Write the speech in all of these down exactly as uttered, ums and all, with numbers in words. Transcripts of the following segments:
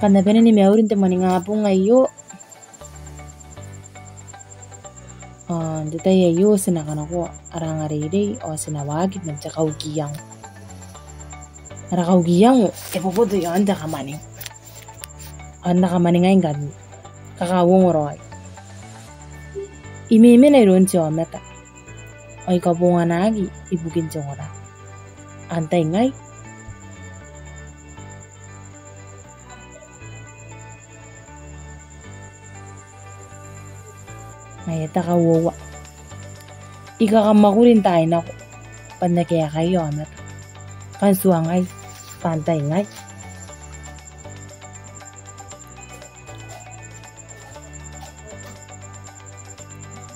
Kam na bane ni mauri n te moaningabong aio. Ao n te tai aio ti na kanakoa ara angareirei ao ti na waaki man te kauki iango. Ara kauki iango e boboto iaon te kamwaning. Ao n na kamwaningai ngkami, kakauongo raoi. I memena iroun te aomata ao I kabonganaki ibukin te ongora. Antai ngai? Ngaia te kauoua. I kakamwakuri n taai nako bwa N na kaekaia aomata. Kam tuangai bwa antai ngai?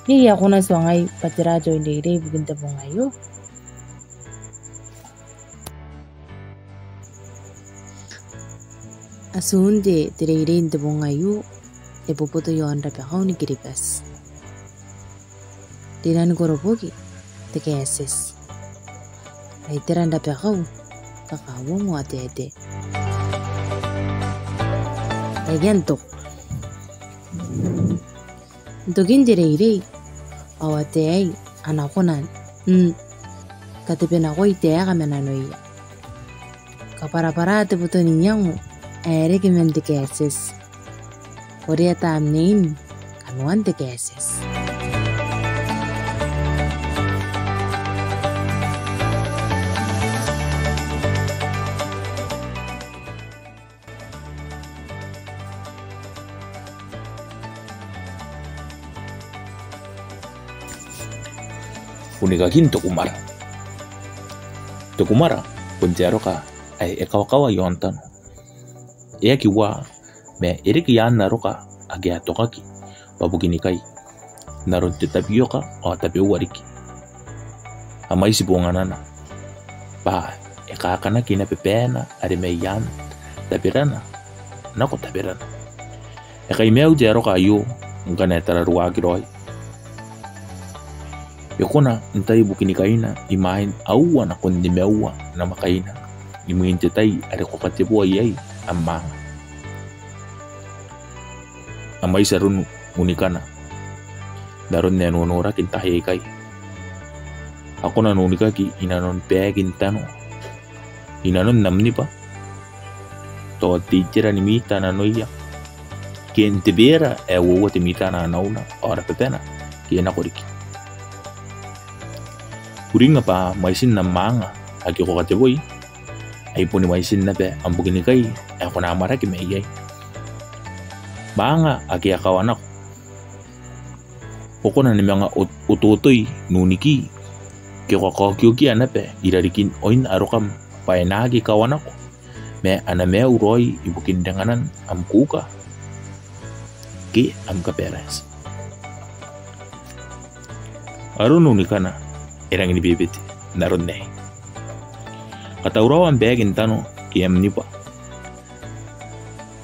Iai ae kona n tuangai bwa tera te oin reirei ibukin te bong aio? Atun te, te reirei n te bong aio e boboto iaon rabakau ni Kiribati. Rinan koroboki te kaetieti. Ai tera n rabakau? Kakauongo ao teetee. Ai anne n toki. N tokin te reirei ao ataei a na kona n katebenakoi taeka ma nanoia. Kabwarabwara te boto n iango ae reke man te kaetieti. Korea tamnein kanoan te kaetieti. Unikakin te kumara. Te kumara bon te aroka ae e kawakawa iaon tano. E aki uaa ma e reke i aan aroka ake a tokaki bwa bukinikai n aron te tabioka ao tabeua riki. A mwaiti bonganana bwa e kakanaki naba baena are mai aan taberana nako taberana. E kai maiu te aroka aio ngkana e tararuaki raoi. E kona n tai bukinikaina imwain aua nakon nimaua namwakaina imwin te tai are ko kateboa iai am mwaanga. A mwaiti aron unikana n aron ae nonoraki n taai aikai. A kona n unikaki inanon baakin tano, inanon am nibwa, tao te itera ni mita nanoia, ke n te beera ae uoua te mita nanauna ao rababana ke nako riki. Uringa bwa mwaitin am mwaanga ake ko kateboi, ai boni mwaitin naba am bukinikai ae ko na amwarake mai iai. Mwaanga ake a kawa nako. Ko kona ni manga ot-, ototoi n uniki ke ko kaokiokia naba i rarikin oin arokam bwa e na aki kawa nako ma a na maiu raoi ibukin renganan am kuuka ke am kabarati. Aron unikana e rangi ni bebete n aron aei. Katauraoa am baakin tano ke am nibwa.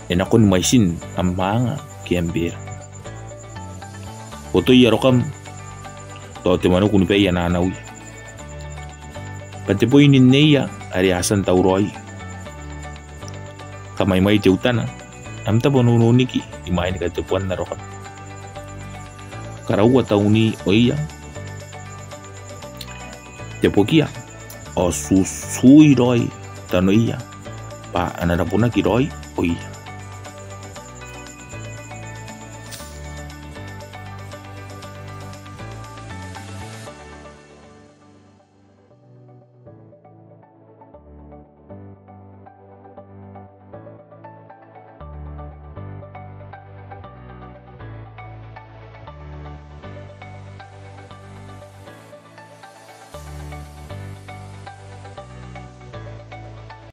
E nakon mwaitin am mwaanga ke am beera. Otoi arokam, tao te mwanukunibwai a nanauia. Kateboi ninneia are a tia n tauraoi. Kamwaimwai teutana am tabo n ununiki imwain kateboan arokam. Karaua tauni oia, tebokia, ao tu-, tuui raoi tanoia bwa a na rabunaki raoi oia.